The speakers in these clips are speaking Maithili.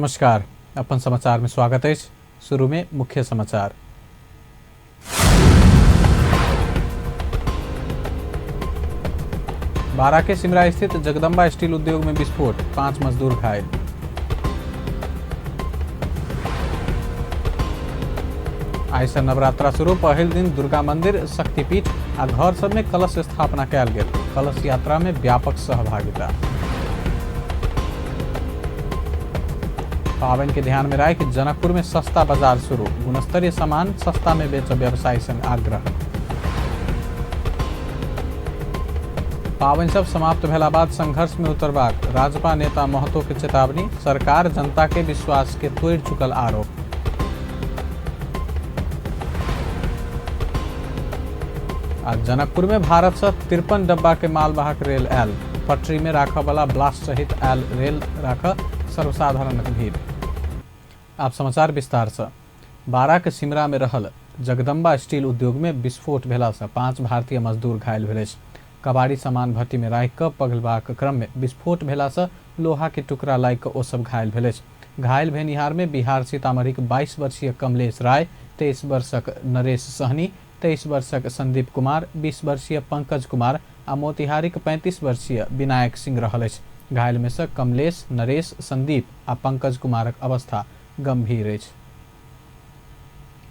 नमस्कार, अपन समाचार में स्वागत अछि। शुरू में मुख्य समाचार। बारा के सिमरा स्थित जगदम्बा स्टील उद्योग में विस्फोट, 5 मजदूर घायल। आइ से नवरात्रा शुरू, पहिल दिन दुर्गा मंदिर, शक्तिपीठ आ घर सब में कलश स्थापना कयल गेल। कलश यात्रा में व्यापक सहभागिता। पाबनि के ध्यान में राखि जनकपुर में सस्ता बाजार शुरू, गुणस्तरीय सामान सस्ता में बेचब व्यवसायी संग आग्रह। पाबनि सब समाप्त भेला बाद संघर्ष में उतरबाक राजपा नेता महतो के चेतावनी, सरकार जनता के विश्वास के तोड़ि चुकल आरोप। आ जनकपुर में भारत से 53 डब्बा के मालवाहक रेल आयल, पटरी में राखऽ वाला ब्लास्ट सहित आयल रेल राखऽ सर्वसाधारणक भीड़। आप समाचार विस्तार से। बारा के सिमरा में रहल जगदम्बा स्टील उद्योग में विस्फोट भेला से 5 भारतीय मजदूर घायल भेल अछि। कबाड़ी सामान भट्टी में राखि कऽ पघलबाक क्रम में विस्फोट भेला से लोहा के टुकड़ा लागि कऽ ओ सब घायल भेल अछि। घायल भेनिहार में बिहार सीतामढ़ीक 22 वर्षीय कमलेश राय, 23 वर्षक नरेश सहनी, 23 वर्षक संदीप कुमार, 20 वर्षीय पंकज कुमार आ मोतिहारीक 35 वर्षीय विनायक सिंह रहल अछि। घायल में से कमलेश, नरेश, संदीप आ पंकज कुमारक अवस्था गंभीर अछि।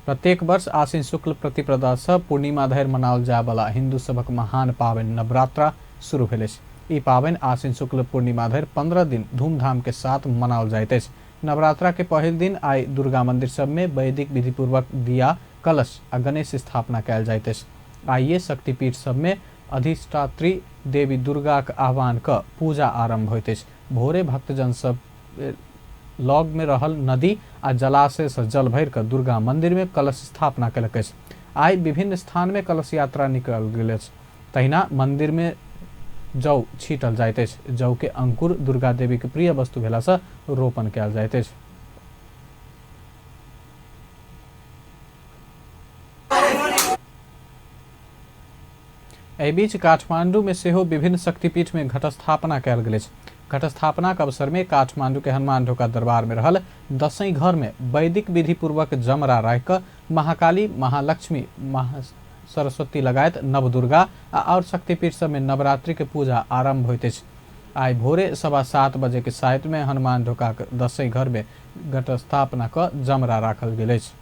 प्रत्येक वर्ष आश्विन शुक्ल प्रतिपदा से पूर्णिमा धरि मनाओल जायवला हिंदू सभक महान पाबनि नवरात्रा शुरू भेल अछि। ई पाबनि आश्विन शुक्ल पूर्णिमा धरि 15 दिन धूमधाम के साथ मनाओल जाइत अछि। नवरात्रा के पहिल दिन आइ दुर्गा मंदिर सब में वैदिक विधिपूर्वक दिया, कलश आ गणेश स्थापना कयल जाइत अछि। आइए शक्तिपीठ सब में अधिष्ठात्री देवी दुर्गाक आह्वान क पूजा आरंभ होइत अछि। भोरे भक्तजन सब लग में रहल नदी आ जलाशय से जल भरि कऽ दुर्गा मंदिर में कलश स्थापना कयलक अछि। आइ विभिन्न स्थान में कलश यात्रा निकलल गेल अछि। तहिना मंदिर में जौ छीटल जाइत अछि। जौ के अंकुर दुर्गा देवी के प्रिय वस्तु भेला से रोपण कयल जाइत अछि। एहि बीच काठमांडू में सेहो विभिन्न शक्तिपीठ में घटस्थापना कयल गेल अछि। घटस्थापनाक अवसर में काठमांडू के हनुमान ढोका दरबार में रहल दसई घर में वैदिक विधि पूर्वक जमरा राखि कऽ महाकाली, महालक्ष्मी, महा सरस्वती लगायत नवदुर्गा आ और शक्तिपीठ सब में नवरात्रि के पूजा आरंभ होइत अछि। आइ भोरे 7:15 बजे के साइत में हनुमान ढोकाक दसई घर में घटस्थापना कऽ जमरा राखल गेल अछि।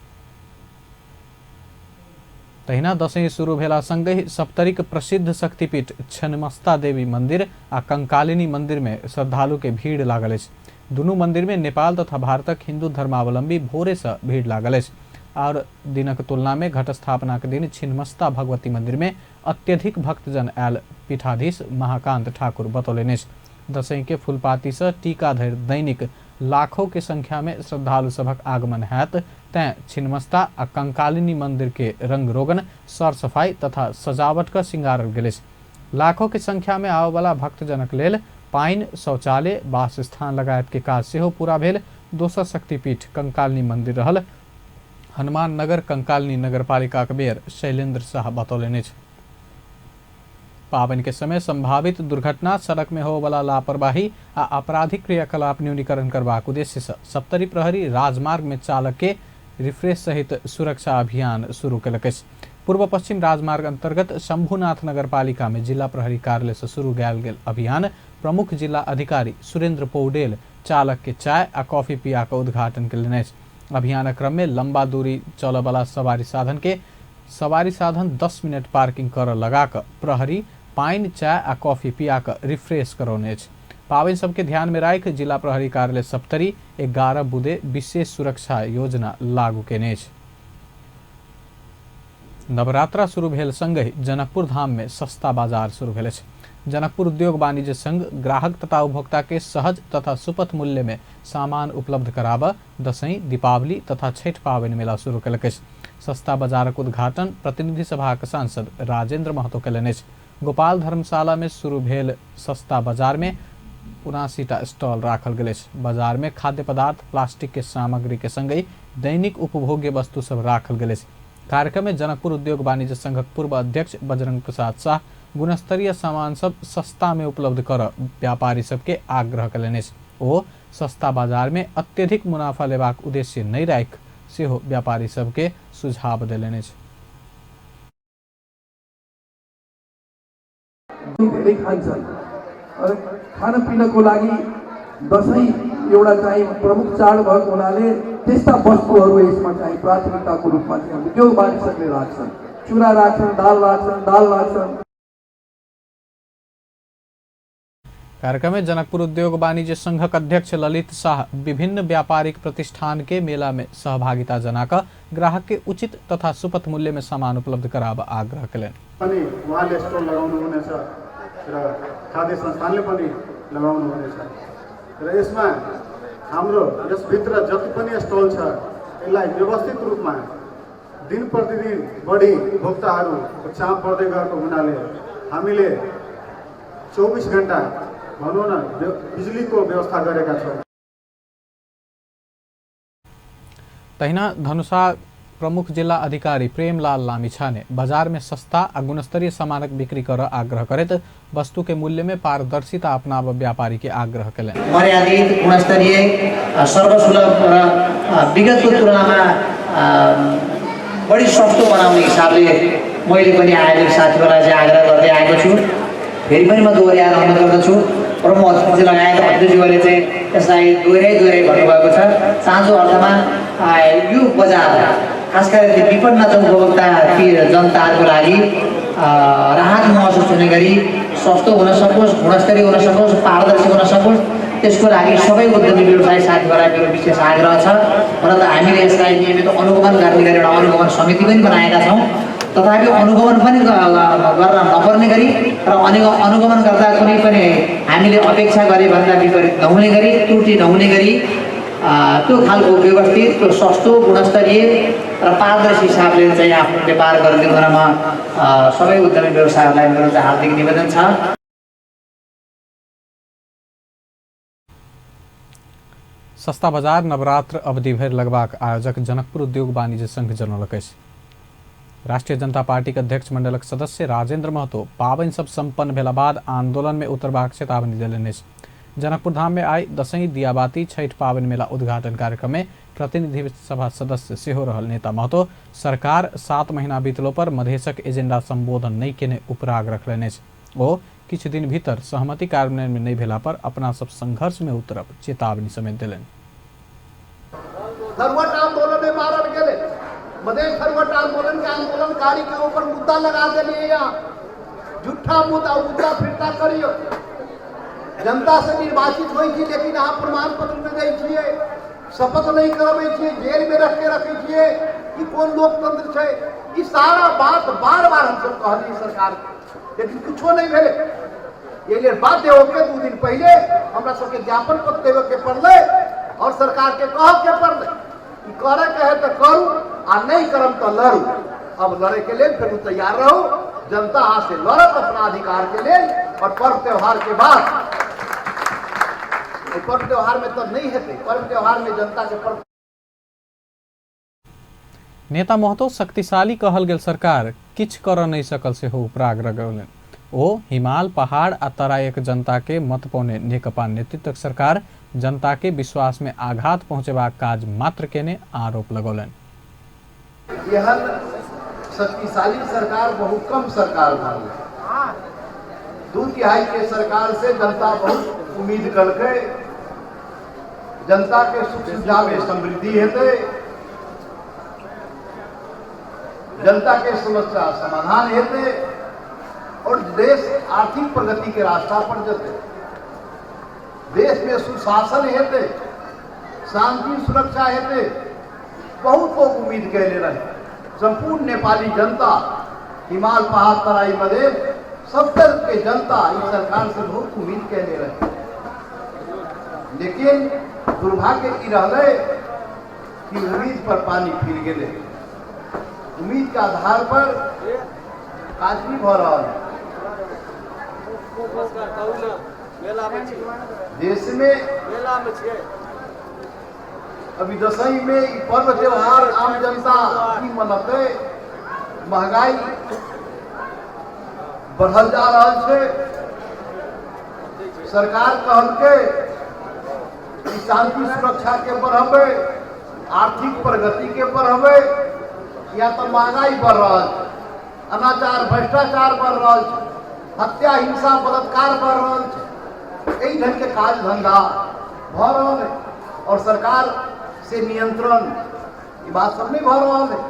तहिना दशैं शुरू भेला संगहि सप्तरीक प्रसिद्ध शक्तिपीठ छिन्नमस्ता देवी मंदिर आ कंकालिनी मंदिर में श्रद्धालु के भीड़ लागल अछि। दुनू मंदिर में नेपाल तथा भारतक हिंदू धर्मावलंबी भोरे से भीड़ लागल अछि। और दिनक तुलना में घटस्थापनाक दिन छिन्नमस्ता भगवती मंदिर में अत्यधिक भक्तजन आयल पीठाधीश महाकांत ठाकुर बतौलनि अछि। दशैं के फुलपाती से टीका धरि दैनिक लाखों के संख्या में श्रद्धालु सभक आगमन हैत, तैं छिन्नमस्ता आ कंकालिनी मंदिर के रंग रोगन, सर सफाई तथा सजावट क श्रृंगारल गेल अछि। लाखों के संख्या में आबयवला भक्तजनक लेल पानि, शौचालय, वासस्थान लगायत के काज सेहो पूरा भेल। दोसर शक्तिपीठ कंकालिनी मंदिर रहल हनुमान नगर कंकालिनी नगरपालिकाक मेयर शैलेंद्र शाह बतौलनि अछि। पाबनि के समय संभावित दुर्घटना, सड़क में होबयवला लापरवाही आ आपराधिक क्रियाकलाप न्यूनीकरण करबाक उद्देश्य से सप्तरी प्रहरी राजमार्ग में चालक के रिफ्रेश सहित सुरक्षा अभियान शुरू कयलक अछि। पूर्व पश्चिम राजमार्ग अंतर्गत शंभुनाथ नगरपालिका में जिला प्रहरी कार्यालय से शुरू कयल गेल अभियान प्रमुख जिला अधिकारी सुरेंद्र पौडेल चालक के चाय आ कॉफी पिया कऽ उद्घाटन कयलनि अछि। अभियानक क्रम में लंबा दूरी चलयवला सवारी साधन के सवारी साधन 10 मिनट पार्किंग करऽ लगा कऽ प्रहरी पानि, चाय आ कॉफी पिया कऽ रिफ्रेश करौने अछि। पाबनि सबके ध्यान में राखि जिला प्रहरी कार्यालय सप्तरी 11 बुदे विशेष सुरक्षा योजना लागू केने अछि। नवरात्रा शुरू भेल संगहि जनकपुर धाम में सस्ता बाजार शुरू भेल अछि। जनकपुर उद्योग वाणिज्य संघ ग्राहक तथा उपभोक्ता के सहज तथा सुपथ मूल्य में सामान उपलब्ध कराबऽ दशैं, दीपावली तथा छठि पाबनि मेला शुरू कयलक अछि। सस्ता बाजारक उद्घाटन प्रतिनिधि सभाक सांसद राजेंद्र महतो कयलनि अछि। गोपाल धर्मशाला में शुरू भेल सस्ता बाजार में 79टा स्टॉल राखल गेल अछि। बाजार में खाद्य पदार्थ, प्लास्टिक के सामग्री के संगहि दैनिक उपभोग्य वस्तु सब राखल गेल अछि। कार्यक्रम में जनकपुर उद्योग वाणिज्य संघक पूर्व अध्यक्ष बजरंग प्रसाद शाह गुणस्तरीय सामान सब सस्ता में उपलब्ध कर व्यापारी सबके आग्रह कयलनि अछि। ओ सस्ता बाजार में अत्यधिक मुनाफा लेबाक उद्देश्य नहि राखि सेहो व्यापारी सबके सुझाव देलनि अछि। धेरै खान्छन् र खानपिनको लागि दसैँ एउटा चाहिँ प्रमुख चाड भएको हुनाले त्यस्ता वस्तुहरू यसमा चाहिँ प्राथमिकताको रूपमा चाहिँ उद्योग मानिसहरूले राख्छन्, चुरा राख्छन्, दाल राख्छन्, दाल राख्छन्। कार्यक्रम में जनकपुर उद्योग वाणिज्य संघक अध्यक्ष ललित शाह विभिन्न व्यापारिक प्रतिष्ठान के मेला में सहभागिता जनाकर ग्राहक के उचित तथा सुपथ मूल्य में सामान उपलब्ध कराब आग्रह कयलनि। पनि उहाँले स्टल लगाउनु हुनेछ र खाद्य संस्थानले पनि लगाउनु हुनेछ र यसमा हाम्रो यसभित्र जति पनि स्टल छ यसलाई व्यवस्थित रूपमा दिन प्रतिदिन बढी उपभोक्ताहरूको चाप बढ्दै गएको हुनाले हामीले 24 घन्टा भनौँ न बिजुलीको व्यवस्था गरेका छौँ। तहिना धनुषा प्रमुख जिल्ला अधिकारी प्रेमलाल लामिछाने बाजार में सस्ता आ गुणस्तरीय सामानक बिक्री कर आग्रह करैत वस्तु के मूल्य में पारदर्शिता अपनाब व्यापारी के आग्रह कयलनि। मर्यादित, गुणस्तरीय, सर्वसुलभ र विगतको तुलनामा बढी सस्तो बनाउने हिसाबले मैले पनि आयोजक साथीहरूलाई चाहिँ आग्रह गर्दै आएको छु। फेरि पनि म दोहोऱ्याएर अनुरोध गर्दछु। प्रमुख अतिथि लगायत अतिथिज्यूहरूले चाहिँ यसलाई दोहोऱ्याइ दोहोऱ्याइ भन्नुभएको छ। चाँजो अर्थमा यो बजार खास गरी त्यो विपन्न उपभोक्ता ती जनताहरूको लागि राहत महसुस हुने गरी सस्तो हुन सकोस्, गुणस्तरीय हुन सकोस्, पारदर्शी हुन सकोस्, त्यसको लागि सबै उद्यमी व्यवसायी साथीहरूलाई मेरो विशेष आग्रह छ। हुन त हामीले यसलाई नियमित अनुगमन गर्ने गरी एउटा अनुगमन समिति पनि बनाएका छौँ। तथापि अनुगमन पनि गर्न नपर्ने गरी र अनुगमन गर्दा कुनै पनि हामीले अपेक्षा गरे भन्दा विपरीत नहुने गरी, त्रुटि नहुने गरी त्यो खालको व्यवस्थित, त्यो सस्तो, गुणस्तरीय र पारदर्शी हिसाबले चाहिँ आफ्नो व्यापार गरिदिनु हुन म सबै उद्यमी व्यवसायहरूलाई मेरो चाहिँ हार्दिक निवेदन छ। सस्ता बाजार नवरात्र अवधि भरि लगबाक आयोजक जनकपुर उद्योग वाणिज्य संघ जनौलक अछि। राष्ट्रीय जनता पार्टी के अध्यक्ष मंडलक सदस्य राजेंद्र महतो पाबनि सब संपन्न भेला बाद आंदोलन में उतरबाक चेतावनी देलनि अछि। जनकपुर धाम में आइ दसैँ दियाबाती छठि पाबनि मेला उद्घाटन कार्यक्रम में प्रतिनिधि सभा सदस्य सेहो रहल नेता महतो सरकार 7 महीना बीतलो पर मधेशक एजेंडा संबोधन नहि केने उपराग रखलनि अछि। ओ किछु दिन भीतर सहमति कार्यान्वयन में नहि भेला पर अपना सब संघर्ष में उतरब चेतावनी समेत देलनि। थरुहट आंदोलन में मारल गेले मधेश थरुहट आंदोलन के आंदोलनकारी के ऊपर मुद्दा लगा दिए, यहाँ झूठा मुद्दा मुद्दा फिरता करियो। जनता से निर्वाचित होइ छी लेकिन अहाँ प्रमाण पत्र नहीं दै छियै, शपथ नहीं करबै छियै, जेल में रख के रखै छियै। ई कोन लोकतंत्र छै? ई सारा बात बार बार हम सब कहलियै सरकार के, लेकिन कुछो नहीं भेलै। एहि लेल बाध्य होके 2 दिन पहिले हमरा सबके ज्ञापन पत्र देवे के पड़लै और सरकार के कह के पड़लै कि करे के है तो करू आ नहीं करम तो लड़ू। अब लड़े के लेल फिर तैयार रहू, जनता अहाँ से लड़त अपना अधिकार के लेल। और पर्व त्योहार के बाद, पर्व त्योहार में तो नहीं हेतै, पर्व त्योहार में जनता के पर्व। नेता महतो शक्तिशाली कहल गेल सरकार किछु कर नहीं सकल सेहो उपराग लगौलनि। ओ हिमाल, पहाड़ आ तराईक जनता के मत पौने नेकपा नेतृत्वक सरकार जनता के विश्वास में आघात पहुंचेबाक काज मात्र केने आरोप लगौलनि। एहन शक्तिशाली सरकार बहुत कम सरकार बनल। 2/3 के सरकार से जनता बहुत उम्मीद करके जनता के सुख सुविधा में समृद्धि हेतै, जनता के समस्या समाधान हेतै और देश आर्थिक प्रगति के रास्ता पर जते, देश में सुशासन हेतै, शांति सुरक्षा हेतै। बहुत लोग उम्मीद कैले रहे। संपूर्ण नेपाली जनता, हिमाल पहाड़ तराई मधेश सब तरफ के जनता इस सरकार से बहुत उम्मीद कैले रहे, लेकिन दुर्भाग्य ई रहलै कि उम्मीद पर पानी फिर गेलै। उम्मीद के आधार पर काज नहीं भ रहा है। देश में अभी दसई में ई पर्व त्योहार आम जनता की मनते, महंगाई बढ़ल जा रहा है। सरकार कहलकै कि शांति सुरक्षा के बढ़बै, आर्थिक प्रगति के बढ़बै, या तऽ महंगाई बढ़ रहल छै, अनाचार भ्रष्टाचार बढ़ रहल छै, हत्या हिंसा बलात्कार बढ़ रहल छै, एहि ढंग के काज धंधा भऽ रहल है और सरकार से नियंत्रण ई बात सब नहीं भऽ रहल है।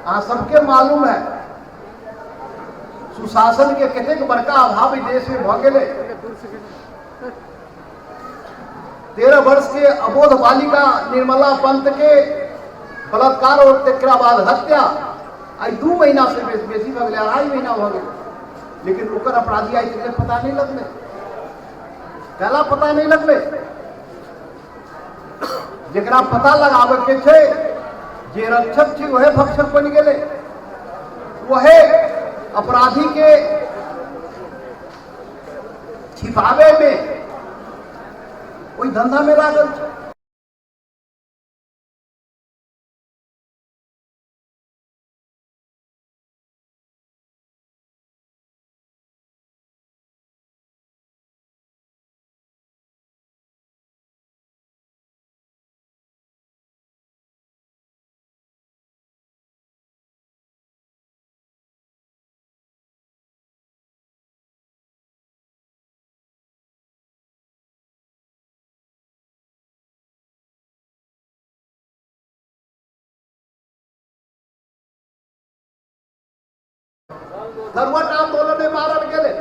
अहाँ सबके मालूम है सुशासन के कतेक बड़का अभाव ई देश में भऽ गेलै। 13 वर्ष के अबोध बालिका निर्मला पंत के बलात्कार और तकरा बाद हत्या आइ 2 महीना से बेसी भऽ गेलै, 2.5 महीना भऽ गेलै, लेकिन ओकर अपराधी आइ तक पता नहीं लगलै, पहला पता नहीं लगलै। जकरा पता लगाबे के छै, जे रक्षक छै वहे भक्षक बनि गेलै, वहे अपराधी के छिपावे में ओहि धंधा में लागल छै। थरुहट आंदोलन में मारल गेलै,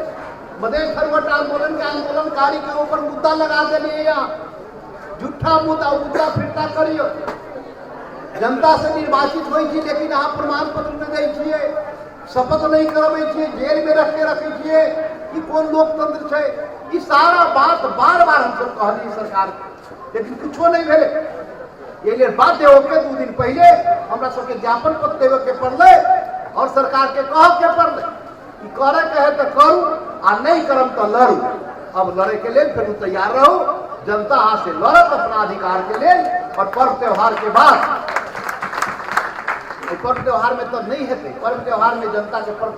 मधेश थरुहट आंदोलन के आंदोलनकारी के ऊपर मुद्दा लगा देलियै यहाँ, झूठा मुद्दा मुद्दा फिरता करियो। जनता से निर्वाचित होइ छी लेकिन अहाँ प्रमाण पत्र नहि दै छियै, शपथ नहीं करबै छियै, जेल में रख के रखै छियै, ई कोन लोकतंत्र छै? ई सारा बात बार बार हमसब कहलियै सरकार के, लेकिन कुछो नहीं भेलै। एहि लेल बाध्य होके 2 दिन पहिले हमरा सबके ज्ञापन पत्र देबे के पड़लै और सरकार के कहऽ के पड़लै कि करे के है तऽ करू आ नहीं करम तऽ लड़ू। अब लड़े के लेल फेर तैयार रहू, जनता अहाँ से लड़त अपना अधिकार के लेल। और पर्व त्योहार के बाद, पर्व त्योहार में तऽ नहीं हेतै, पर्व त्योहार में जनता के पर्व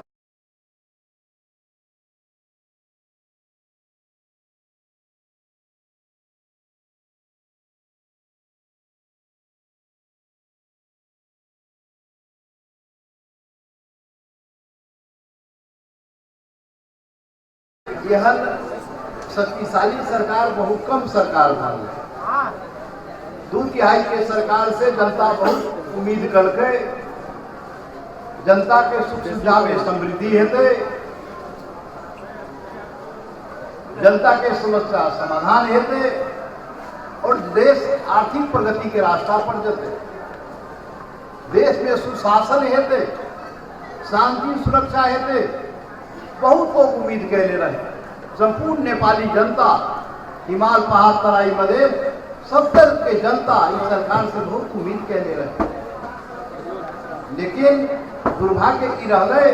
एहन शक्तिशाली सरकार बहुत कम सरकार भऽ गेलै। 2/3 के सरकार से जनता बहुत उम्मीद करके, जनता के सुख सुविधा में समृद्धि हेतै, जनता के समस्या समाधान हेतै और देश आर्थिक प्रगति के रास्ता पर जेतै, देश में सुशासन हेतै, शांति सुरक्षा हेतै। बहुत लोग उम्मीद कैले रहे, संपूर्ण नेपाली जनता, हिमाल पहाड़ तराई मधेश सब तरफ के जनता इस सरकार से बहुत उम्मीद कैले रहे, लेकिन दुर्भाग्य ई रहलै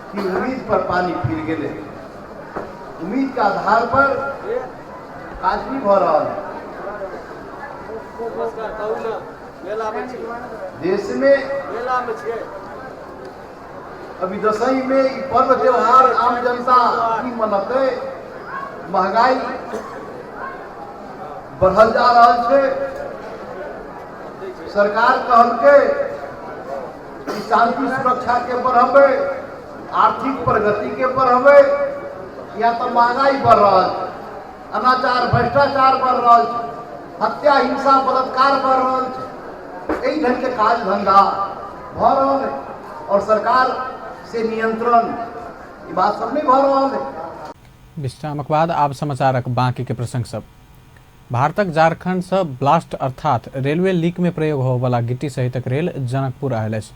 कि उम्मीद पर पानी फिर गेलै। उम्मीद के आधार पर काज नहीं भऽ रहल है। देश में अभी दसई में ई पर्व त्योहार आम जनता की मनतै, महंगाई बढ़ल जा रहल छै। सरकार कहलकै कि शांति सुरक्षा के बढ़बै, आर्थिक प्रगति के बढ़बै, या तऽ महंगाई बढ़ रहल छै, अनाचार भ्रष्टाचार बढ़ रहल छै, हत्या हिंसा बलात्कार बढ़ रहल छै, एहि ढंग के काज धंधा भऽ रहल है और सरकार से नियंत्रण ई बात सब नहीं भऽ रहल है। विश्रामक बाद आब समाचारक बाकी के प्रसंग सब। भारतक झारखंड से ब्लास्ट अर्थात रेलवे लीक में प्रयोग होवला गिट्टी सहितक रेल जनकपुर आयल अछि।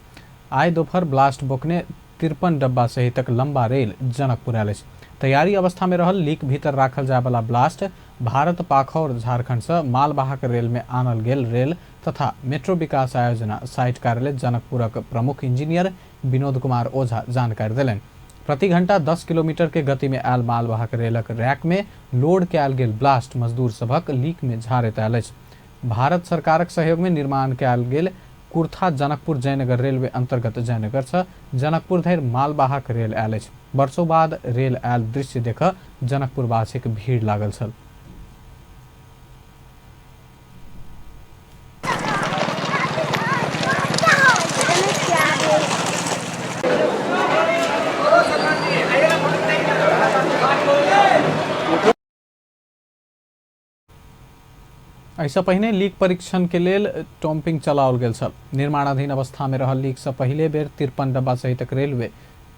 आइ दोपहर ब्लास्ट बोकने 53 डब्बा सहितक लंबा रेल जनकपुर आयल अछि। तैयारी अवस्था में रहल लीक भीतर राखल जायवला ब्लास्ट भारत पाखौर झारखंड से मालवाहक रेल में आनल गेल रेल तथा मेट्रो विकास आयोजना साइट कार्यालय जनकपुरक प्रमुख इंजीनियर विनोद कुमार ओझा जानकारी देलनि। प्रति घंटा 10 किलोमीटर के गति में आयल मालवाहक रेलक रैक में लोड कयल गेल ब्लास्ट मजदूर सभक लीक में झाड़ैत आयल अछि। भारत सरकारक सहयोग में निर्माण कयल गेल कुर्था जनकपुर जयनगर रेलवे अंतर्गत जयनगर से जनकपुर धरि मालवाहक रेल आयल अछि। वर्षों बाद रेल आयल दृश्य देख जनकपुरवासीक भीड़ लागल छल। एहिसँ पहिने लीक परीक्षण के लेल टॉम्पिंग चलाओल गेल छल। निर्माणाधीन अवस्था में रहल लीक से पहिले बेर 53 डब्बा सहितक रेलवे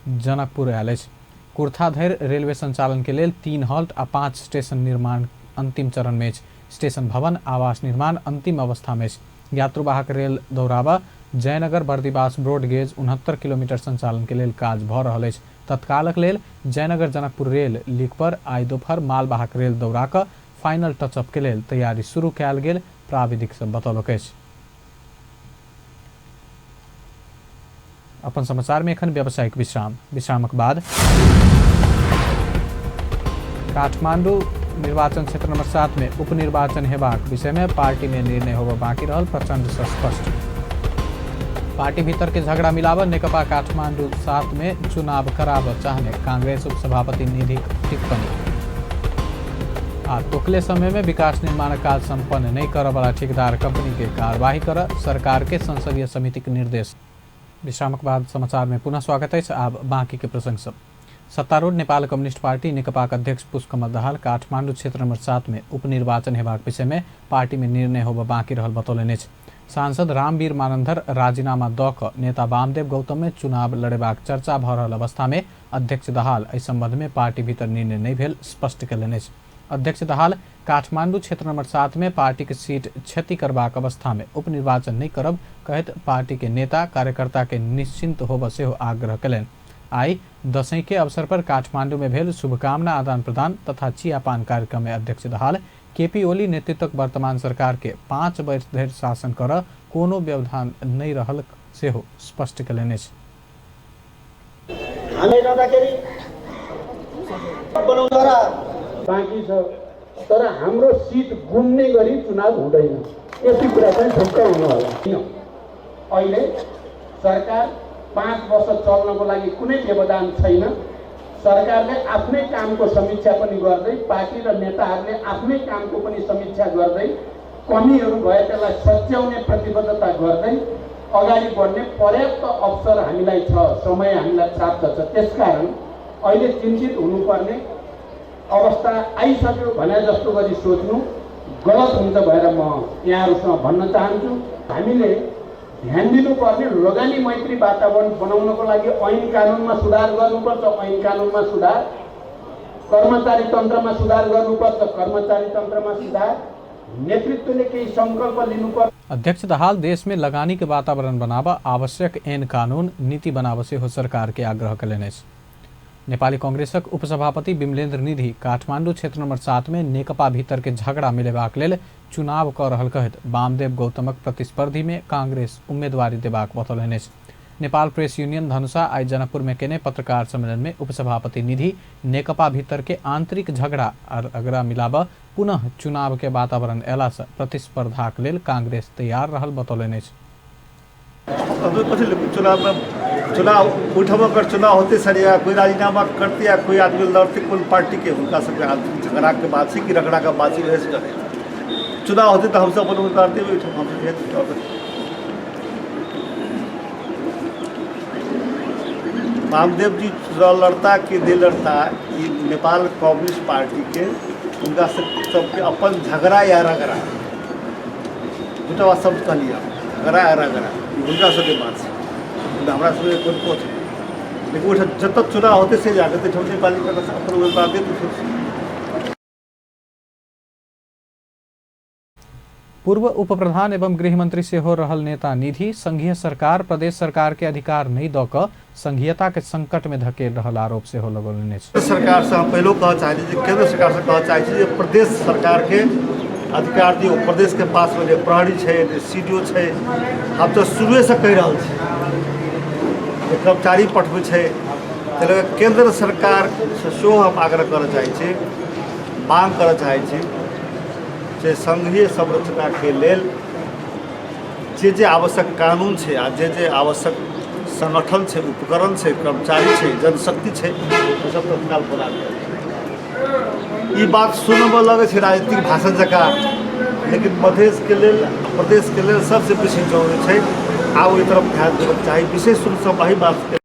जनकपुर आयल अछि। कुर्था धरि रेलवे संचालन के लेल 3 हॉल्ट आ 5 स्टेशन निर्माण अंतिम चरण में अछि। स्टेशन भवन आवास निर्माण अंतिम अवस्था में अछि। यात्रुवाहक रेल दौड़ाबा जयनगर बर्दिवास ब्रॉडगेज 69 किलोमीटर संचालन के लेल काज भऽ रहल अछि। तत्कालक लेल जयनगर जनकपुर रेल लीक पर आइ दोपहर मालवाहक रेल दौड़ा कऽ फाइनल टचअप के लेल तैयारी शुरू कयल गेल प्राविधिक सब बतौलक अछि। अपन समाचार में एखन व्यावसायिक विश्राम। विश्रामक बाद काठमांडू निर्वाचन क्षेत्र नंबर 7 में उपनिर्वाचन हेबाक विषय में पार्टी में निर्णय होबय बाकी रहल प्रचंड से स्पष्ट। पार्टी भीतर के झगड़ा मिलाबऽ नेकपा काठमांडू 7 में चुनाव कराबऽ चाहने कांग्रेस उपसभापति निधि टिप्पणी। आ तोकले समय में विकास निर्माण काज संपन्न नहीं करऽ वाला ठेकेदार कंपनी के कार्रवाई कर सरकार के संसदीय समिति के निर्देश। विश्रामक बाद समाचार में पुनः स्वागत अछि। आब बाकी के प्रसंग सब। सत्तारूढ़ नेपाल कम्युनिस्ट पार्टी नेकपाक अध्यक्ष पुष्पकमल दाहाल काठमांडू क्षेत्र नंबर 7 में उपनिर्वाचन हेबाक विषय में पार्टी में निर्णय होबय बाकी रहल बतौलनि अछि। सांसद रामवीर मानन्धर राजीनामा दऽ कऽ नेता वामदेव गौतम में चुनाव लड़ेबाक चर्चा भऽ रहल अवस्था में अध्यक्ष दाहाल एहि संबंध में पार्टी भीतर निर्णय नहि भेल स्पष्ट कयलनि अछि। अध्यक्ष दाहाल काठमांडू क्षेत्र नंबर 7 में पार्टी के सीट क्षति करबाक अवस्था में उपनिर्वाचन नहि करब कहैत पार्टी के नेता कार्यकर्ता के निश्चिंत होबय सेहो आग्रह कयलनि। आइ दशैं के अवसर पर काठमांडू में भेल शुभकामना आदान प्रदान तथा चियापान कार्यक्रम में अध्यक्ष दाहाल केपी ओली नेतृत्वक वर्तमान सरकार के 5 वर्ष धरि शासन करऽ कोनो व्यवधान नहि रहल सेहो स्पष्ट कयलनि अछि। बाँकी छ तर हाम्रो सिट गुम्ने गरी चुनाव हुँदैन, यति कुरा चाहिँ ढुक्क हुनु होला। अहिले सरकार 5 वर्ष चल्नको लागि कुनै व्यवधान छैन। सरकारले आफ्नै कामको समीक्षा पनि गर्दै, पार्टी र नेताहरूले आफ्नै कामको पनि समीक्षा गर्दै, कमीहरू भए त्यसलाई सच्याउने प्रतिबद्धता गर्दै अगाडि बढ्ने पर्याप्त अवसर हामीलाई छ, समय हामीलाई प्राप्त छ। त्यसकारण अहिले चिन्तित हुनुपर्ने अवस्था आइसक्यो भने जस्तो गरी सोच्नु गलत हुन्छ भनेर म यहाँहरूसँग भन्न चाहन्छु। हामीले ध्यान दिनुपर्ने लगानी मैत्री वातावरण बनाउनको लागि ऐन कानुनमा सुधार गर्नुपर्छ, ऐन कानुनमा सुधार, कर्मचारी तन्त्रमा सुधार गर्नुपर्छ, कर्मचारी तन्त्रमा सुधार, नेतृत्वले केही संकल्प लिनुपर्छ। अध्यक्ष दाहाल देश में लगानी के वातावरण बनाबऽ आवश्यक ऐन कानून नीति बनाबऽ सेहो सरकार के आग्रह कयलनि अछि। नेपाली कांग्रेसक उपसभापति विमलेन्द्र निधि काठमांडू क्षेत्र नंबर 7 में नेकपा भीतर के झगड़ा मिलेबाक लेल चुनाव कऽ रहल कहैत वामदेव गौतमक प्रतिस्पर्धी में कांग्रेस उम्मीदवारी देबाक बतौलनि अछि। नेपाल प्रेस यूनियन धनुषा आइ जनकपुर में केने पत्रकार सम्मेलन में उपसभापति निधि नेकपा भीतर के आंतरिक झगड़ा आ रगड़ा मिलाबऽ पुनः चुनाव के वातावरण अयला से प्रतिस्पर्धाक लेल कांग्रेस तैयार रहल बतौलनि अछि। चुनाव में चुनाव ओहिठाम अगर चुनाव होते सर या कोई राजीनामा करते या कोई आदमी लड़ते कोन पार्टी के, हुनका सबके आंतरिक झगड़ाके बात छै कि रगड़ाके बात छै, वएह करे चुनाव होते तऽ हमसब अपन उम्मीदवार देबै ओहिठाम। हमसब वामदेव जी चुनाव लड़ता कि नहि लड़ता, ई नेपाल कम्युनिस्ट पार्टीके हुनका सबके अपन झगड़ा या रगड़ा, दूटा बात शब्द कहलियै, झगड़ा आ रगड़ा, ई हुनका सबके बात छै, हमरा सबके कोन कोच। लेकिन ओहिठाम जतऽ चुनाव होतै से जाकऽ ताहिठाम नेपाली कांग्रेस अपन उम्मीदवार देत। पूर्व उपप्रधान एवं गृहमंत्री सेहो रहल नेता निधि संघीय सरकार प्रदेश सरकार के अधिकार नहि दऽ कऽ संघीयता के संकट में धकेल रहल आरोप सेहो लगौलनि अछि। सरकार से हम पहिलो कहऽ चाहै छी जे केंद्र सरकार से कहऽ चाहै छी जे प्रदेश सरकार के अधिकार दियौ। प्रदेश के पास में जे प्रहरी छै, जे सी डी ओ छै, हम तऽ शुरुए से कहि रहल छी जे कर्मचारी पठबै छै, ताहि लऽ कऽ केंद्र सरकार से सेहो हम आग्रह करऽ चाहै छी, मांग करऽ चाहै छी जे संघीय संरचनाके लेल जे जे आवश्यक कानून छै आ जे जे आवश्यक संगठन छै, उपकरण छै, कर्मचारी छै, जनशक्ति छै, ओ सब तत्काल प्रदान कयल। ई बात सुनऽमे लगै छै राजनीतिक भाषण जकाँ, लेकिन मधेशके लेल, प्रदेशके लेल सबसँ बेसी जरूरी छै आ ओहि तरफ ध्यान देबऽके चाही। विशेष रूपसँ एहि बातके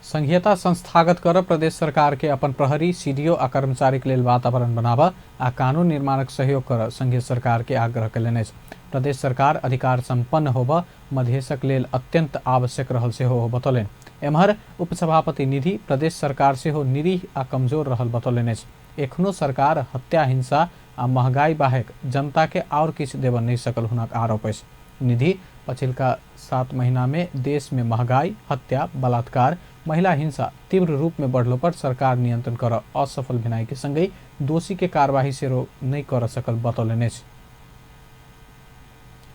संघीयता संस्थागत कर प्रदेश सरकार के अपन प्रहरी, सीडीओ आ कर्मचारी के लेल वातावरण बनाब आ कानून निर्माणक सहयोग कर संघीय सरकार के आग्रह कयलनि अछि। प्रदेश सरकार अधिकार संपन्न होब मधेशक लेल अत्यंत आवश्यक रहल सेहो ओ बतौलनि। एम्हर उपसभापति निधि प्रदेश सरकार सेहो निरीह आ कमजोर रहल बतौलनि अछि। एखनो सरकार हत्या, हिंसा आ महगाई बाहेक जनता के आओर किछु देबऽ नहि सकल हुनक आरोप अछि। निधि पछिलका 7 महीना में देश में महगाई, हत्या, बलात्कार, महिला हिंसा तीव्र रूप में बढ़लो पर सरकार नियंत्रण कर असफल भेनाइ के संगहि दोषी के कार्यवाही सेहो नहि कर सकल बतौलनि अछि।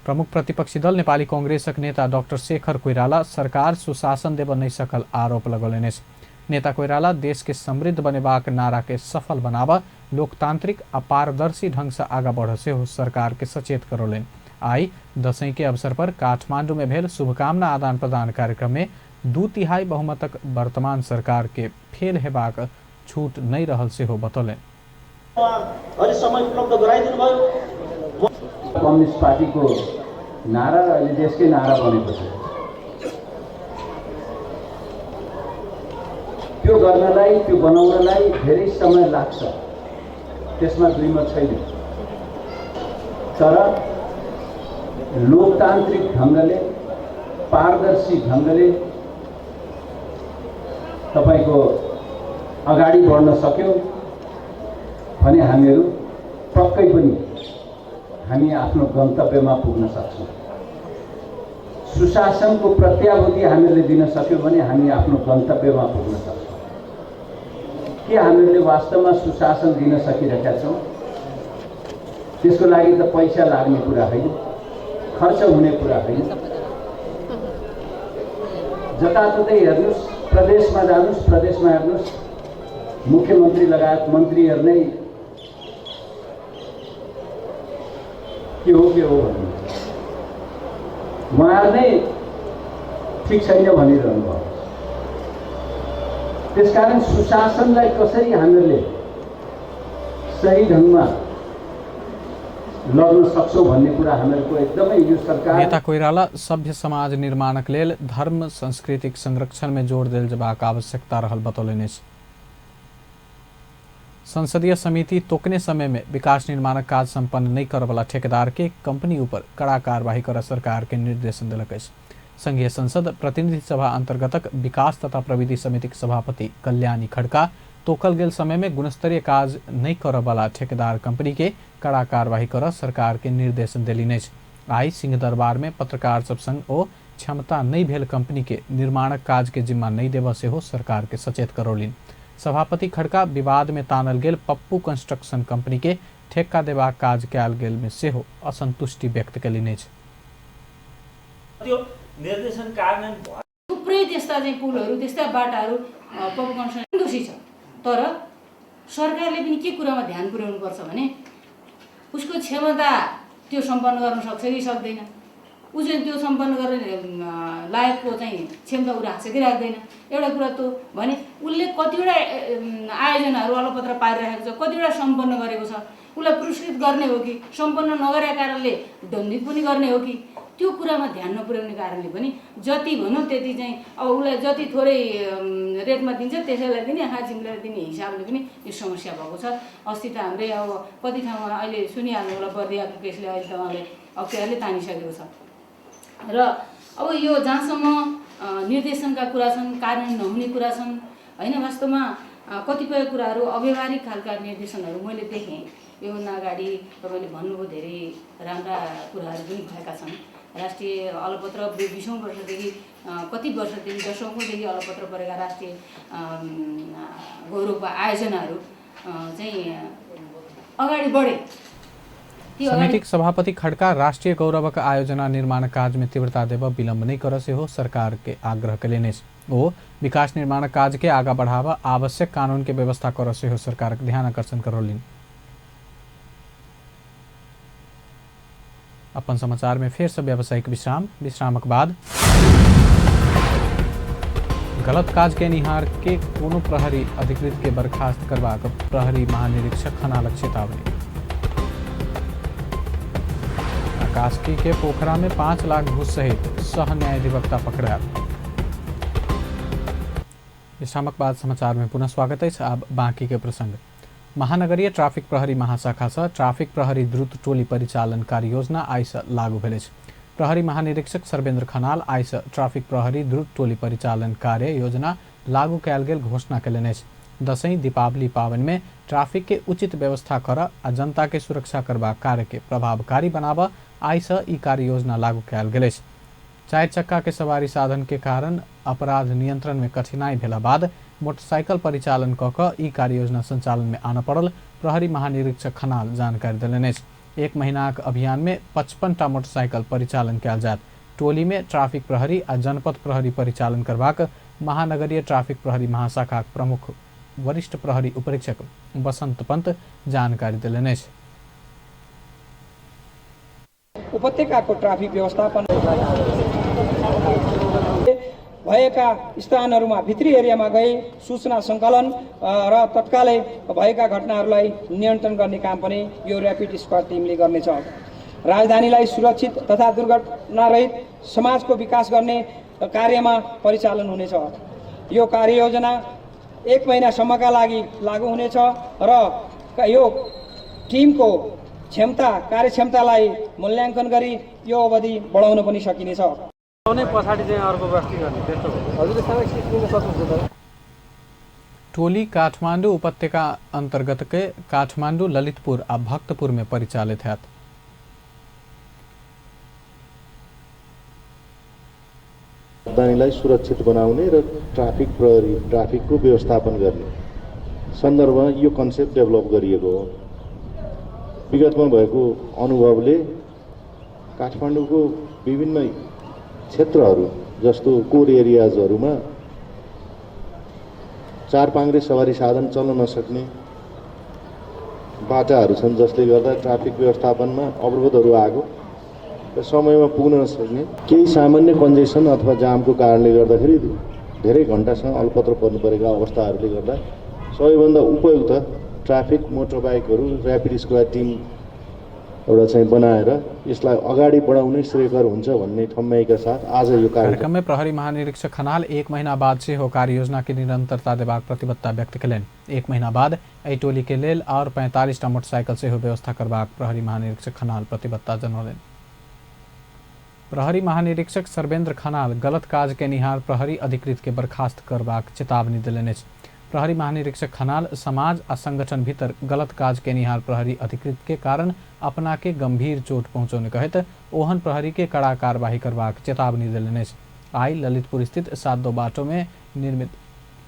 प्रमुख प्रतिपक्षी दल नेपाली कांग्रेसक नेता डाक्टर शेखर कोइराला सरकार सुशासन देबऽ नहि सकल आरोप लगौलनि अछि। नेता कोइराला देश के समृद्ध बनेबाक नारा के सफल बनाब लोकतांत्रिक आ पारदर्शी ढंग से आगा बढ़ सेहो सरकार के सचेत करौलनि। आइ दशैं के अवसर पर काठमांडू में भेल शुभकामना आदान प्रदान कार्यक्रम में 2/3 बहुमतक वर्तमान सरकार के फेल हेबाक छूट नहि रहल सेहो बतौलनि। समय उपलब्ध गराइदिनु भयो। कम्युनिस्ट पार्टीको नारा र अहिले देशकै नारा बनेको छ। त्यो गर्नलाई, त्यो बनाउनलाई धेरै समय लाग्छ, त्यसमा दुई मत छैन। तर लोकतान्त्रिक ढङ्गले, पारदर्शी ढङ्गले तपाईको अगाडि बढ्न सक्यौँ भने हामीहरू पक्कै पनि हामी आफ्नो गन्तव्यमा पुग्न सक्छौँ। सुशासनको प्रत्याभूति हामीहरूले दिन सक्यौँ भने हामी आफ्नो गन्तव्यमा पुग्न सक्छौँ। के हामीहरूले वास्तवमा सुशासन दिन सकिरहेका छौँ? त्यसको लागि त पैसा लाग्ने कुरा होइन, खर्च हुने कुरा होइन। जताततै हेर्नुहोस्, प्रदेशमा जानुहोस्, प्रदेशमा हेर्नुहोस्, मुख्यमन्त्री लगायत मन्त्रीहरू नै के हो भन्नु, उहाँहरू नै ठिक छैन भनिरहनु भयो। त्यसकारण सुशासनलाई कसरी हामीहरूले सही ढङ्गमा लग्न सक्छौँ भन्ने कुरा हामीहरूको एकदमै यो सरकार। नेता कोइराला सभ्य समाज निर्माणक लेल धर्म सांस्कृतिक संरक्षण में जोड़ देल जबाक आवश्यकता रहल बतौलनि अछि। संसदीय समिति तोकने समय में विकास निर्माणक काज संपन्न नहीं करवला ठेकेदार के कंपनी ऊपर कड़ा कार्यवाही कर सरकार के निर्देशन देलक अछि। संघीय संसद प्रतिनिधि सभा अंतर्गतक विकास तथा प्रविधि समितिक सभापति कल्याणी खड़का तोकल गेल समय में गुणस्तरीय काज नहीं करवला ठेकेदार कंपनी के कड़ा कार्यवाही कर सरकार के निर्देशन देलनि अछि। आइ सिंहदरबार में पत्रकार सब संग ओ क्षमता नहीं भेल कंपनी के निर्माणक काज के जिम्मा नहीं देबऽ सेहो सरकार के सचेत करौलनि। सभापति खड़का विवाद में तानल गेल पप्पू कंस्ट्रक्शन कंपनी के ठेक्का देबाक काज कयल गेल में सेहो असंतुष्टि व्यक्त कयलनि अछि। त्यो निर्देशन कार्यान्वयन भयो। थुप्रै त्यस्ता चाहिँ पुलहरू, त्यस्ता बाटाहरू पप्पू कन्स्ट्रक्सन दोषी छ। तर सरकारले पनि के कुरामा ध्यान पुर्याउनुपर्छ भने उसको क्षमता त्यो सम्पन्न गर्न सक्छ कि सक्दैन, ऊ चाहिँ त्यो सम्पन्न गर्ने लायकको चाहिँ क्षमता ऊ राख्छ कि राख्दैन, एउटा कुरा त्यो भने उसले कतिवटा आयोजनाहरू अलपत्र पारिरहेको छ, कतिवटा सम्पन्न गरेको छ, उसलाई पुरस्कृत गर्ने हो कि सम्पन्न नगरेका कारणले दण्डित पनि गर्ने हो कि, त्यो कुरामा ध्यान नपुर्याउने कारणले पनि जति भनौँ त्यति चाहिँ अब उसलाई जति थोरै रेटमा दिन्छ त्यसैलाई दिने, आँखा चिम्लेर दिने हिसाबले पनि यो समस्या भएको छ। अस्ति त हाम्रै अब कति ठाउँमा अहिले सुनिहाल्नु होला, बर्दियाको केसले अहिले त उहाँले अख्तियारले तानिसकेको छ। र अब यो जहाँसम्म निर्देशनका कुरा छन्, कार्यान्वयन नहुने कुरा छन् होइन, वास्तवमा कतिपय कुराहरू अव्यवहारिक खालका निर्देशनहरू मैले देखेँ। योभन्दा अगाडि तपाईँले भन्नुभयो धेरै राम्रा कुराहरू पनि भएका छन्। राष्ट्रिय अलपत्र 20औँ वर्षदेखि कति वर्षदेखि दशकौँदेखि अलपत्र परेका राष्ट्रिय गौरवको आयोजनाहरू चाहिँ अगाडि बढे। समितिक सभापति खड़का राष्ट्रिय गौरवक आयोजना निर्माण काज में तीव्रता देब विलम्ब नहीं कर सेहो सरकार के आग्रह कयलनि अछि। ओ विकास निर्माण काज के आगा बढ़ावा आवश्यक कानून के व्यवस्था कर सेहो सरकारक ध्यान आकर्षण करौलनि। अपन समाचार में फेर से व्यावसायिक विश्राम। विश्रामक बाद गलत काज केनिहार के कोनो प्रहरी अधिकृत के बर्खास्त करबाक प्रहरी महानिरीक्षक खनालक चेतावनी। कास्की के पोखरा में 5 लाख घूस सहित सह न्यायाधिवक्ता पकड़ायल। विश्रामक बाद समाचार में पुनः स्वागत अछि। आब बाँकी के प्रसंग। महानगरीय ट्राफिक प्रहरी महाशाखा सँ ट्राफिक प्रहरी द्रुत टोली परिचालन कार्य योजना आइ सँ लागू भेल अछि। प्रहरी महानिरीक्षक सर्वेन्द्र खनाल आइ सँ ट्राफिक प्रहरी द्रुत टोली परिचालन कार्य योजना लागू कयल गेल घोषणा कयलनि अछि। दशैं दीपावली पाबनि में ट्राफिक के उचित व्यवस्था करऽ आ जनता के सुरक्षा करबाक कार्य के प्रभावकारी बनाबऽ आइ सँ ई कार्य योजना लागू कयल गेल अछि। चारि चक्का के सवारी साधन के कारण अपराध नियंत्रण में कठिनाई भेला बाद मोटरसाइकिल परिचालन कऽ कऽ ई कार्ययोजना संचालन में आनऽ पड़ल प्रहरी महानिरीक्षक खनाल जानकारी देलनि अछि। एक महीनाक अभियान में 55 टा मोटरसाइकिल परिचालन कयल जायत। टोली में ट्राफिक प्रहरी आ जनपद प्रहरी परिचालन करबाक महानगरीय ट्राफिक प्रहरी महाशाखाक प्रमुख वरिष्ठ प्रहरी उपरीक्षक बसंत पंत जानकारी देलनि अछि। उपत्यकाको ट्राफिक व्यवस्थापन भएका स्थानहरूमा भित्री एरियामा गई सूचना सङ्कलन र तत्कालै भएका घटनाहरूलाई नियन्त्रण गर्ने काम पनि यो ऱ्यापिड स्क्वाड टिमले गर्नेछ। राजधानीलाई सुरक्षित तथा दुर्घटनारहित समाजको विकास गर्ने कार्यमा परिचालन हुनेछ। यो कार्ययोजना एक महिनासम्मका लागि लागू हुनेछ र यो टिमको क्षमता कार्यक्षमतालाई मूल्याङ्कन गरी यो अवधि बढाउन पनि सकिनेछ। टोली काठमाडौँ उपत्यका अंतर्गत के काठमाडौँ, ललितपुर आ भक्तपुर में परिचालित हैत। राजधानीलाई सुरक्षित बनाउने र ट्राफिक प्रहरी ट्राफिकको व्यवस्थापन गर्ने सन्दर्भमा यो कन्सेप्ट डेभलप गरिएको हो। विगतमा भएको अनुभवले काठमाडौँको विभिन्न क्षेत्रहरू जस्तो कोर एरियाजहरूमा चार पाङ्ग्रे सवारी साधन चल्न नसक्ने बाटाहरू छन्, जसले गर्दा ट्राफिक व्यवस्थापनमा अवरोधहरू आएको र समयमा पुग्न नसक्ने, केही सामान्य कन्जेसन अथवा जामको कारणले गर्दाखेरि धेरै घन्टासँग अल्पत्र पर्नु परेका अवस्थाहरूले गर्दा सबैभन्दा उपयुक्त ट्राफिक मोटरबाइकहरू ऱ्यापिड स्क्वाड टिम एउटा चाहिँ बनाएर यसलाई अगाडि बढाउनै श्रेयकर हुन्छ भन्ने ठम्म्याइका साथ आज यो कार्यक्रम में प्रहरी महानिरीक्षक खनाल एक महीना बाद सेहो कार्ययोजना के निरंतरता देबाक प्रतिबद्धता व्यक्त कयलनि। एक महीना बाद एहि टोली के लेल आओर 45 टा मोटरसाइकिल सेहो व्यवस्था करबाक प्रहरी महानिरीक्षक खनाल प्रतिबद्धता जनौलनि। प्रहरी महानिरीक्षक सर्वेन्द्र खनाल गलत काज केनिहार प्रहरी अधिकृत के बर्खास्त करबाक चेतावनी देलनि अछि। प्रहरी महानिरीक्षक खनाल समाज आ संगठन भीतर गलत काज केनिहार प्रहरी अधिकृत के कारण अपना के गंभीर चोट पहुंचौने कहैत ओहन प्रहरी के कड़ा कार्यवाही करबाक चेतावनी देलनि अछि। आइ ललितपुर स्थित सातो बाटो में निर्मित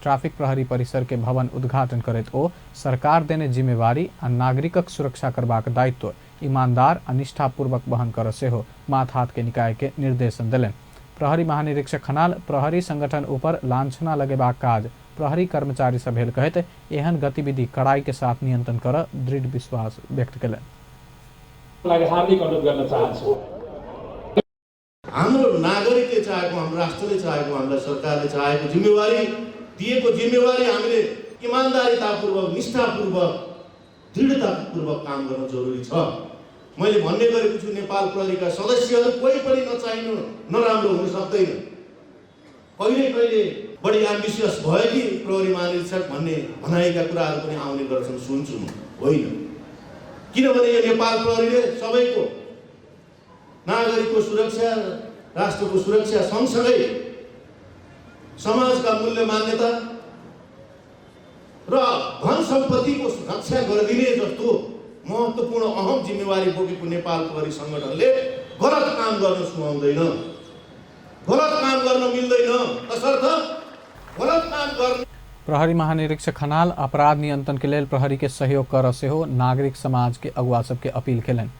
ट्राफिक प्रहरी परिसर के भवन उद्घाटन करैत ओ सरकार देने जिम्मेवारी आ नागरिकक सुरक्षा करबाक दायित्व ईमानदार आ निष्ठापूर्वक वहन कर सेहो माथहाथ के निकाय के निर्देशन देलनि। प्रहरी महानिरीक्षक खनाल प्रहरी संगठन ऊपर लांछना लगेबाक काज प्रहरी कर्मचारी सब भेल कहैत एहन गतिविधि कड़ाई के साथ नियंत्रण कर दृढ़ विश्वास व्यक्त कयलनि। हार्दिक अनुरोध गर्न चाहन्छु। हाम्रो नागरिकले चाहेको, हाम्रो राष्ट्रले चाहेको, हामीलाई सरकारले चाहेको जिम्मेवारी दिएको जिम्मेवारी हामीले इमान्दारितापूर्वक, निष्ठापूर्वक, दृढतापूर्वक काम गर्न जरुरी छ। मैले भन्ने गरेको छु, नेपाल प्रहरीका सदस्यहरू कोही पनि नचाहिनु नराम्रो हुन सक्दैन। कहिले कहिले बढी एम्बिसियस भयो कि प्रहरी महानिरीक्षक भन्ने भनाइका कुराहरू पनि आउने गर्छन्, सुन्छु म। होइन, किनभने यो नेपाल प्रहरीले सबैको नागरिकको सुरक्षा, राष्ट्रको सुरक्षा सँगसँगै समाजका मूल्य मान्यता र धन सम्पत्तिको रक्षा गरिदिने जस्तो महत्त्वपूर्ण अहम जिम्मेवारी बोकेको नेपाल प्रहरी सङ्गठनले गलत काम गर्न सुहाउँदैन, गलत काम गर्न मिल्दैन। तसर्थ गलत काम गर्ने प्रहरी महानिरीक्षक खनाल अपराध नियंत्रण के लेल प्रहरी के सहयोग कर सेहो नागरिक समाज के अगुआ सबके अपील केलनि।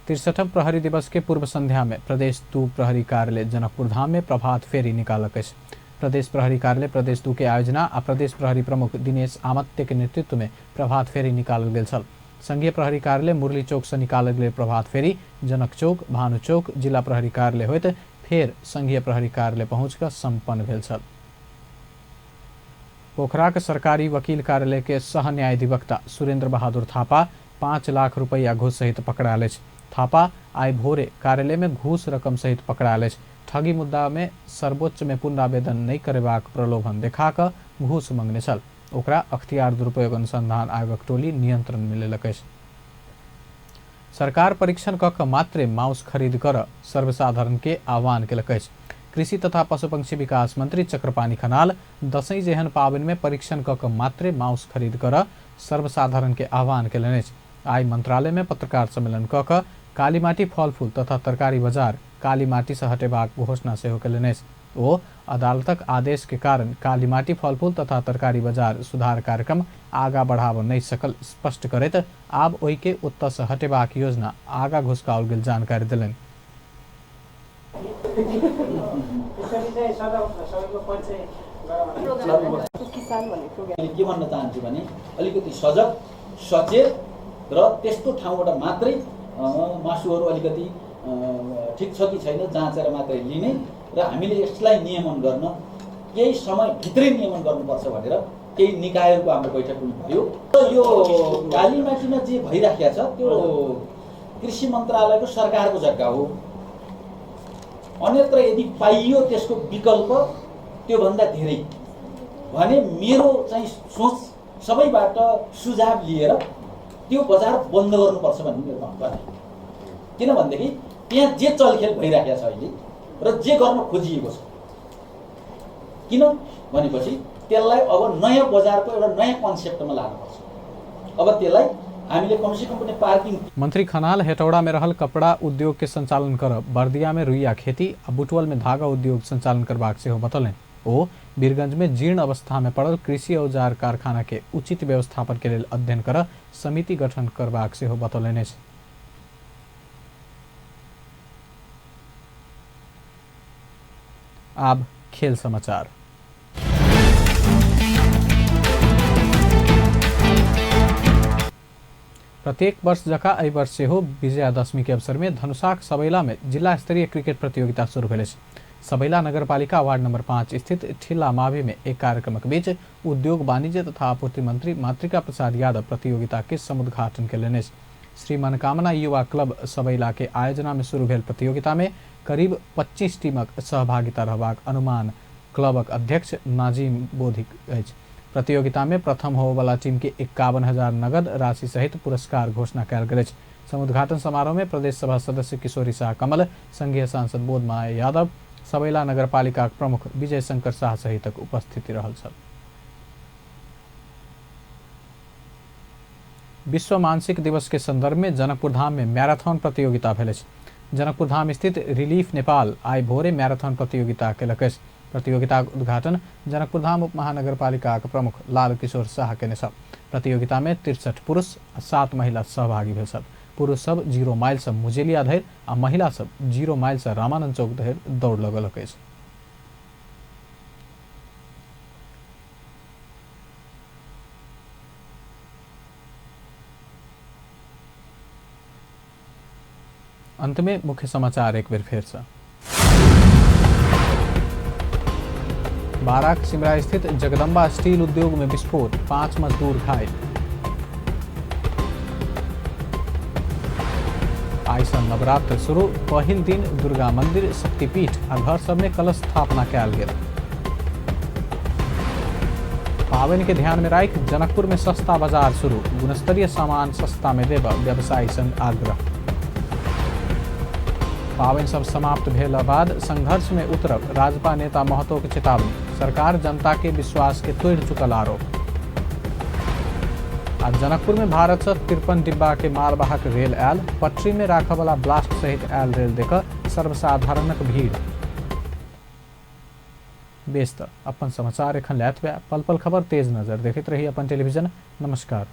63ठम प्रहरी दिवस के पूर्व संध्या में प्रदेश 2 प्रहरी कार्यालय जनकपुर धाम में प्रभात फेरी निकालक अछि। प्रदेश प्रहरी कार्यालय प्रदेश 2 के आयोजना आ प्रदेश प्रहरी प्रमुख दिनेश आमत्य के नेतृत्व में प्रभात फेरी निकालल गेल छल। संघीय प्रहरी कार्यालय मुरली चौक से निकालल गेल प्रभात फेरी जनक चौक, भानु चौक, जिला प्रहरी कार्यालय होइत फेर संघीय प्रहरी कार्यालय पहुँच कऽ सम्पन्न भेल छल। पोखराक सरकारी वकील कार्यालय के सह न्यायाधिवक्ता सुरेंद्र बहादुर थापा 5 लाख रुपैया घूस सहित पकड़ायल अछि। थापा आइ भोरे कार्यालय में घूस रकम सहित पकड़ायल अछि। ठगी मुद्दा में सर्वोच्च में पुनरावेदन नहि करेबाक प्रलोभन देखा कऽ घूस मंगने छल। ओकरा अख्तियार दुरुपयोग अनुसंधान आयोगक टोली नियंत्रण में लेलक अछि। सरकार परीक्षण कऽ कऽ मात्रे माउस खरीद कर सर्वसाधारण के आह्वान केलक अछि। कृषि तथा पशुपक्षी विकास मंत्री चक्रपाणि खनाल दसैँ जेहन पाबनि में परीक्षण कऽ कऽ मात्रे माउस खरीद कर सर्वसाधारण के आह्वान केलनि अछि। आइ मंत्रालय में पत्रकार सम्मेलन कऽ कऽ कालीमाटी फलफूल तथा तरकारी बाजार कालीमाटी से हटेबाक घोषणा सेहो केलनि अछि। ओ अदालतक आदेश के कारण कालीमाटी फलफूल तथा तरकारी बाजार सुधार कार्यक्रम आगा बढ़ाबऽ नहि सकल स्पष्ट करैत आब ओहि के ओतऽ से हटेबाक योजना आगा घुसकाओल गेल जानकारी देलनि। के भन्न चाहन्छु भने अलिकति सजग, सचेत र त्यस्तो ठाउँबाट मात्रै मासुहरू अलिकति ठिक छ कि छैन जाँचेर मात्रै लिने र हामीले यसलाई नियमन गर्न केही समयभित्रै नियमन गर्नुपर्छ भनेर केही निकायहरूको हाम्रो बैठक पनि भयो। र यो कालीमाटीमा जे भइराखेको छ त्यो कृषि मन्त्रालयको सरकारको जग्गा हो। अन्यत्र यदि पाइयो त्यसको विकल्प त्योभन्दा धेरै भने मेरो चाहिँ सोच सबैबाट सुझाव लिएर त्यो बजार बन्द गर्नुपर्छ भन्ने मेरो भनाइ। किनभनेदेखि त्यहाँ जे चलखेल भइराखेको छ अहिले र जे गर्न खोजिएको छ, किन भनेपछि त्यसलाई अब नयाँ बजारको एउटा नयाँ कन्सेप्टमा लानुपर्छ। अब त्यसलाई हामीले कमसेकम पनि पार्किङ। मंत्री खनाल हेटौड़ा में रहल कपड़ा उद्योग के संचालन करब, बर्दिया में रुइया खेती आ बुटवल में धागा उद्योग संचालन करबाक सेहो बतौलनि। ओ वीरगंज में जीर्ण अवस्था में पड़ल कृषि औजार कारखाना के उचित व्यवस्थापन के लेल अध्ययन कर समिति गठन करबाक सेहो बतौलनि अछि। आब खेल समाचार। प्रत्येक वर्ष जकाँ एहि वर्ष सेहो विजयादशमी के अवसर में धनुषाक सबैला में जिला स्तरीय क्रिकेट प्रतियोगिता शुरू भेल अछि। सबैला नगरपालिका वार्ड नंबर 5 स्थित ठिला मावी में एक कार्यक्रमक बीच उद्योग वाणिज्य तथा आपूर्ति मंत्री मातृका प्रसाद यादव प्रतियोगिता के समुद्घाटन केलनि अछि। श्री मनोकामना युवा क्लब सबैला के आयोजना में शुरू भेल प्रतियोगिता में करीब 25 टीमक सहभागिता रहबाक अनुमान क्लबक अध्यक्ष नाजिम बोधिक अछि। प्रतियोगिता में प्रथम होबयवला टीम के 51,000 नगद राशि सहित पुरस्कार घोषणा कयल गेल अछि। समुद्घाटन समारोह में प्रदेश सभा सदस्य किशोरी शाह कमल, संघीय सांसद बोधमाया यादव, सबैला नगरपालिका प्रमुख विजय शंकर शाह सहितक उपस्थिति रहल छल। विश्व मानसिक दिवस के संदर्भ में जनकपुर धाम में मैराथन प्रतियोगिता भेल अछि। जनकपुर धाम स्थित रिलीफ नेपाल आइ भोरे मैराथन प्रतियोगिता केलक अछि। प्रतियोगिताक उद्घाटन जनकपुर धाम उप महानगरपालिकाक प्रमुख लाल किशोर शाह केने छल। प्रतियोगिता में 63 पुरुष आ 7 महिला सहभागी भेल छल। पुरुष सब 0 माइल से मुजेलिया धरि आ महिला सब 0 माइल से रामानंद चौक धरि दौड़ लगौलक अछि। अंत में मुख्य समाचार एक बेर फेर से। बाराक सिमरा स्थित जगदम्बा स्टील उद्योग में विस्फोट, 5 मजदूर घायल। आइ सँ नवरात्र शुरू, पहिल दिन दुर्गा मंदिर, शक्तिपीठ आ घर सब में कलश स्थापना कयल गेल। पाबनि के ध्यान में राखि जनकपुर में सस्ता बाजार शुरू, गुणस्तरीय सामान सस्ता में देब व्यवसायी संग आग्रह। पाबनि सब समाप्त भेल बाद संघर्ष में उतरब राजपा नेता महतो के चेतावनी, सरकार जनता के विश्वास के तोड़ि चुकल आरोप। आ जनकपुर में भारत से 53 डिब्बा के मालवाहक रेल आयल, पटरी में राखऽ वाला ब्लास्ट सहित आयल रेल देख सर्वसाधारणक भीड़। बेस त अपन समाचार एखन लैत पल पल खबर तेज नजर देखैत रही अपन टेलीविजन। नमस्कार।